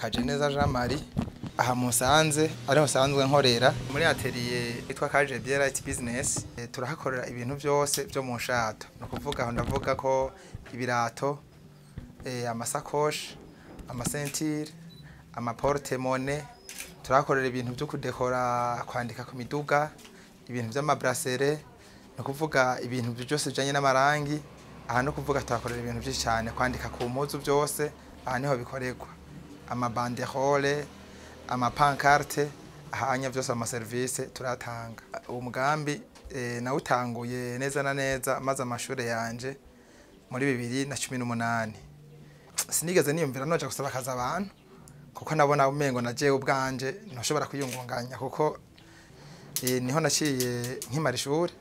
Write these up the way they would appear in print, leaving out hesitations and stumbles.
Kajeneza Jean Marie. Aha musanze ariho nsanzwe nkorera muri atelier yitwa Kaje Light Business. Turahakorera ibintu byose byo mu nshato, no kuvuga aho ndavuga ko ibirato, amasakoshi, amasentire, amaporte-monnaie. Turahakorera ibintu byo kudekora, kwandika ku miduga, ibintu by'amabrasere, no kuvuga ibintu byose bijanye n'amarangi. Aha no kuvuga turahakorera ibintu byinshi cyane, kwandika ku mpuzu byose aha niho bikorerwa, amabanderole, amapancarte, ahanya byose amaserivisi turatanga. Uwo mugambi nawutanguye neza na neza maze amashure yanje muri 2018. Sinigeze niyumvira noja gusaba akazi abantu, kuko nabona umengo najewe ubwanje ntoshobora kwiyungunganya, kuko niho naciye nkimara ishuri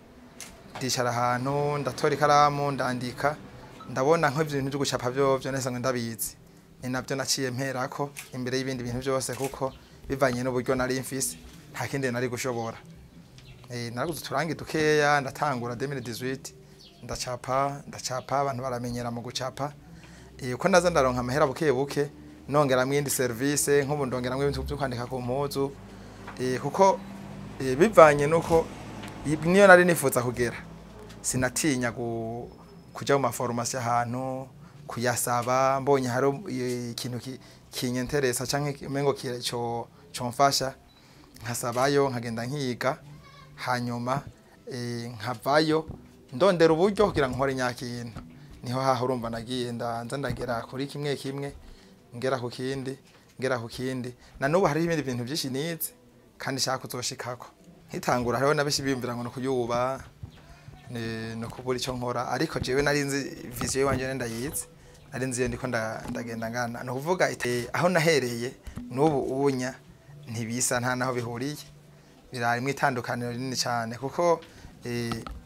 ndicara ahantu ndatora ikaramu ndandika, ndabona nk'ibintu byo gucapa vyovyo nese ngo ndabizi. Ni navyo naciye mperako imbere y'ibindi bintu byose, kuko bivanye n'uburyo nari mfise nta kindi nari gushobora. Naraguze uturangi dukeya, ndatangura 2018 ndacapa, abantu baramenyera mu gucapa. Uko naza ndaronka amahera buke buke, nongeramwo iyindi service, nk'ubu ndongeramwo ibintu byo kwandika ku mpuzu, kuko bivanye nuko niyo nari nifuza kugera, sinatinya kuja mu maformation ahantu kuyasaba, mbonye hari ikintu kinyenteresa canke umengo comfasha, nkasabayo nkagenda nkiga, hanyuma nkavayo ndondera uburyo kugira ngo nkore nyakintu. Niho haho urumva nagiye ndanza ndagera kuri kimwe kimwe, ngera ku kindi, ngera ku kindi. Na n'ubu hariho ibindi bintu byinshi nize kandi nshaka kuzoshikako. Nkitangura hariho nabenshi biyumvira ngo ni ukuyuba, ni ukubura ico nkora, ariko jewe nari nzi vision yiwanje ndayizi, nari nzi iyo ndiko ndagenda ngana. Ni ukuvuga aho nahereye n'ubu unya ntibisa, nta naho bihuriye, birarimwo itandukaniro rinini cyane, kuko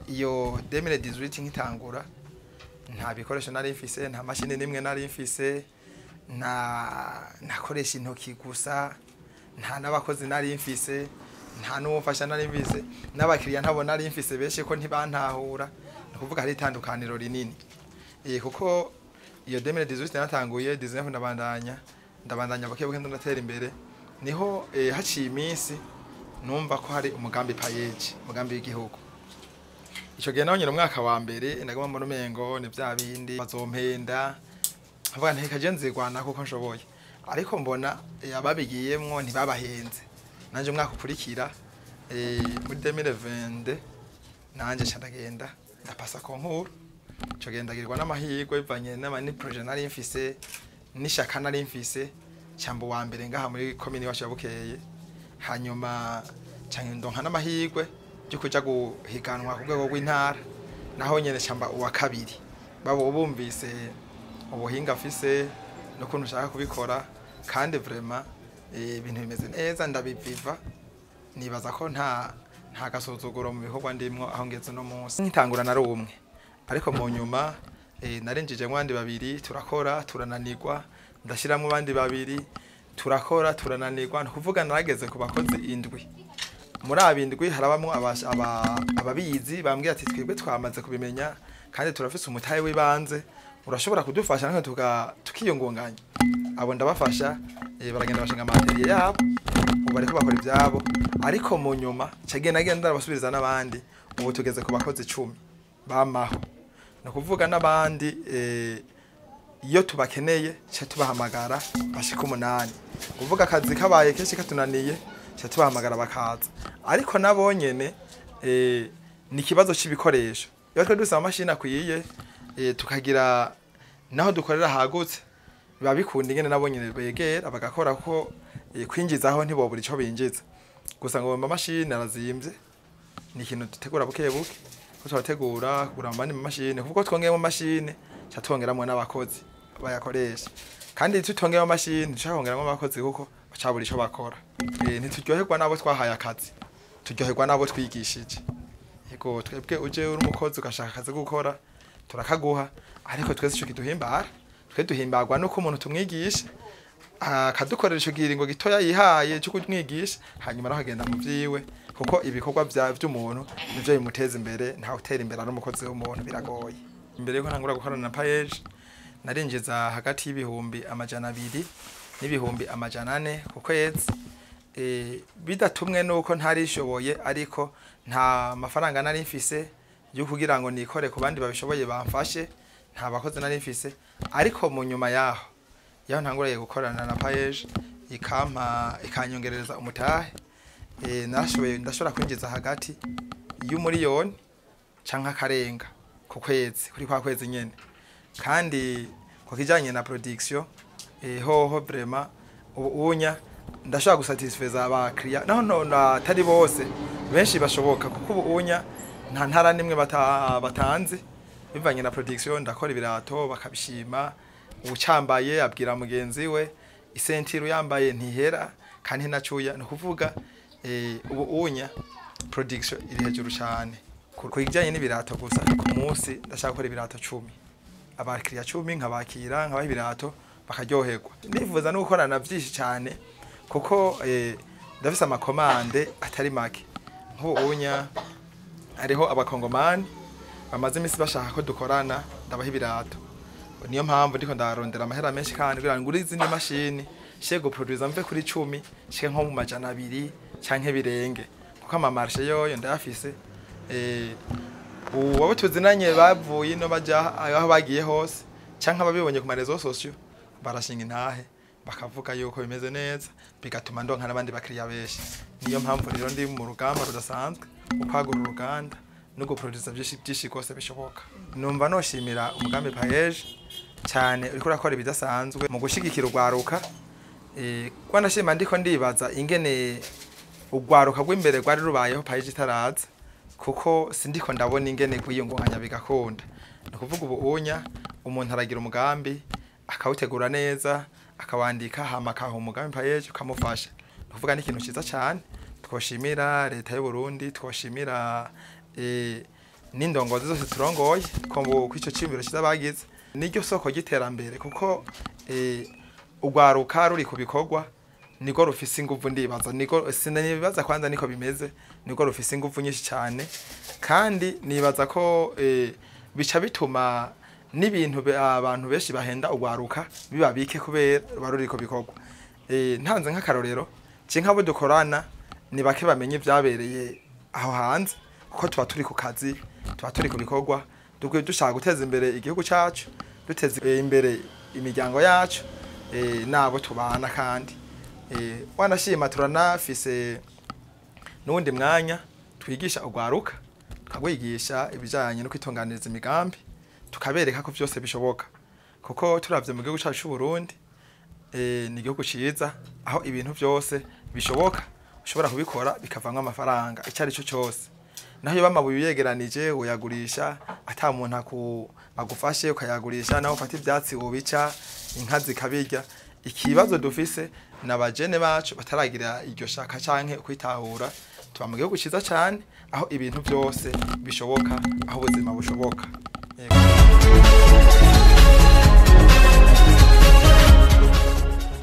iyo 2018 nkitangura nta bikoresho nari mfise, nta mashini nimwe nari mfise, nta nakoresha intoki gusa, nta n'abakozi nari mfise, nta n'uwumfasha nari mfise, n'abakiriya ntabo nari mfise benshi ko ntibantahura. Ni ukuvuga hari itandukaniro rinini, kuko iyo 2018 natanguye, 19 ndabandanya buke buke ndatera imbere. Niho haciye iminsi numva ko hari umugambi PAEEJ, umugambi w'igihugu. Ico gihe naho nyine umwaka wa mbere ndaguma mbona umengo ni vya bindi bazompenda, nkavuga nti reka je nzirwana kuko nshoboye, ariko mbona ababigiyemwo ntibabahenze. Nanje umwaka ukurikira muri 2022 nanje nca ndagenda ndapasa concours. Ico gihe ndagirwa n'amahirwe bivanye ni projet nari mfise n'ishaka nari mfise, camba uwa mbere ngaha muri komine iwacu ya Bukeye. Hanyuma nca ndonka n'amahirwe yo kuja guhiganwa ku rwego rw'intara, naho nyene camba uwa kabiri. Babo bumvise ubuhinga mfise n'ukuntu nshaka kubikora, kandi vraiment ibintu bimeze neza ndabiviva. Nibaza ko nta gasuzuguro mu bikorwa ndimwo aho ngeze no munsi. Nkitangura nari umwe, ariko mu nyuma narinjijemwo abandi babiri, turakora turananirwa, ndashiramwo abandi babiri, turakora turananirwa. Ni ukuvuga narageze ku bakozi 7. Muri abo 7 harabamwo ababizi bambwiye ati twebwe twamaze kubimenya kandi turafise umutahe w'ibanze, urashobora kudufasha natwe tukiyungunganya. Abo ndabafasha, baragenda bashinga amateriye yabo, ubu bariko bakora ivyabo. Ariko mu nyuma nca ngenda ndabasubiriza n'abandi, ubu tugeze ku bakozi 10 bamaho. Ni ukuvuga n'abandi iyo tubakeneye nca tubahamagara bashika 8. Kuvuga akazi kabaye kenshi katunaniye nca tubahamagara bakaza. Ariko nabo nyene ni ikibazo c'ibikoresho. Iyo twe dufise amamashini akwiye, tukagira naho dukorera hagutse, biba bikunda ingene nabo nyene begera bagakora, kuko kwinjizaho ntibobura ico binjiza. Gusa ngo amamashini arazimvye, ni ikintu dutegura buke buke, ko turategura kugura amandi mamashini, kuko twongeyemo amamashini ca twongeramwo n'abakozi bayakoresha. Kandi tutongeyemo amamashini dushaka kongeramwo abakozi, kuko bacabura ico bakora. Ntituryoherwa n'abo twahaye akazi, turyoherwa n'abo twigishije. Yego, twebwe uje uri umukozi ugashaka akazi gukora turakaguha, ariko twese ico kiduhimbara, twe duhimbagwa nuko umuntu tumwigisha akadukorera ico kiringo gitoya yihaye cyo kumwigisha, hanyuma naho agenda mu vyiwe, kuko ibikorwa vy'umuntu nivyo bimuteza imbere. Nta utera imbere ari umukozi w'umuntu, biragoye. Imbere yuko ntangura gukorana na PAEEJ narinjiza hagati y'ibihumbi 200 n'ibihumbi 400 ku kwezi, bidatumwe nuko ntarishoboye, ariko nta mafaranga nari mfise yo kugira ngo nikore ku bandi babishoboye bamfashe, nta bakozi nari mfise. Ariko mu nyuma yaho ntanguriye gukorana na PAEEJ, ikampa ikanyongerereza umutahe, narashoboye, ndashobora kwinjiza hagati y'umuriyoni canke akarenga ku kwezi, kuri kwa kwezi nyene. Kandi ku kijanye na production, hoho vraiment ubu unya ndashobora gusatisfeza abakiriya, naho no atari bose, benshi bashoboka, kuko ubu unya nta ntara nimwe batanzi bivanye na production. Ndakora ibirato bakabishima, ucambaye abwira mugenzi we, isentiru yambaye ntihera kandi ntinacuya. Ni ukuvuga ubu unya production iri hejuru cyane. Ku kijyanye n'ibirato gusa, ku munsi ndashaka gukora ibirato 10, abakiriya 10 nkabakira, nkabaha ibirato bakaryoherwa. Ndifuza no gukorana byinshi cyane, kuko ndafise ama commandes atari make. Nk'ubu unya hariho abakongomani bamaze iminsi bashaka ko dukorana, ndabaha ibirato. Niyo mpamvu ndiko ndarondera amahera menshi kandi kugira ngo ngure izindi mashini shye guproduza, mve kuri 10 shike nko mu 200 canke birenge, kuko ama marchés yoyo ndayafise. Ubu abo tuzinanye bavuye ino baja aho bagiye hose, canke ababibonye ku ma réseaux sociaux, barashinga intahe bakavuga yuko bimeze neza, bigatuma ndonka n'abandi bakiriya benshi. Niyo mpamvu rero ndi mu rugamba rudasanzwe mu kwagura uruganda no guproduza byinshi byinshi rwose bishoboka. Numva noshimira umugambi PAEEJ cyane, uriko urakora ibidasanzwe mu gushigikira urwaruka. Kwa ndashima, ndiko ndibaza ingene urwaruka rw'imbere rwari rubayeho PAEEJ itaraza, kuko sindiko ndabona ingene kwiyungunganya bigakunda. Ni ukuvuga ubu unya umuntu aragira umugambi, akawutegura neza, akawandika, hama akaha umugambi PAEEJ ukamufasha. Ni ukuvuga ni ikintu ciza cyane twoshimira leta y'u Burundi, twoshimira n'indongozi zose turongoye ko kw'ico ciyumviro ciza bagize. Niryo soko ry'iterambere, kuko urwaruka ruri ku bikorwa niko rufise inguvu. Ndibaza niko, sinanibaza kwanza, niko bimeze, niko rufise inguvu nyinshi cyane. Kandi nibaza ko bica bituma n'ibintu abantu benshi bahenda urwaruka biba bike, kubera ruba ruri ku bikorwa. Ntanze nk'akarorero, je nk'abo dukorana ni bake bamenye ibyabereye aho hanze, kuko tuba turi ku kazi, tuba turi ku bikorwa, dukwiye dushaka guteza imbere igihugu cyacu, duteza imbere imiryango yacu n'abo tubana. Kandi wanashima turanafise n'uwundi mwanya twigisha urwaruka, tukagwigisha ibijanye no kwitunganiriza imigambi, tukabereka ko vyose bishoboka, kuko turavye mu gihugu cyacu c'u Burundi, ni igihugu ciza aho ibintu vyose bishoboka, ushobora kubikora bikavamwo amafaranga icyo ari cyo cyose. Naho iyo amabuye uyegeranije uyagurisha ata muntu agufashe, ukayagurisha. Naho ufata ivyatsi wobica, inka zikabirya. Ikibazo dufise ni abajene bacu bataragira iryo shaka canke kwitahura. Tuba mu gihugu ciza cane aho ibintu vyose bishoboka, aho ubuzima bushoboka. Yego.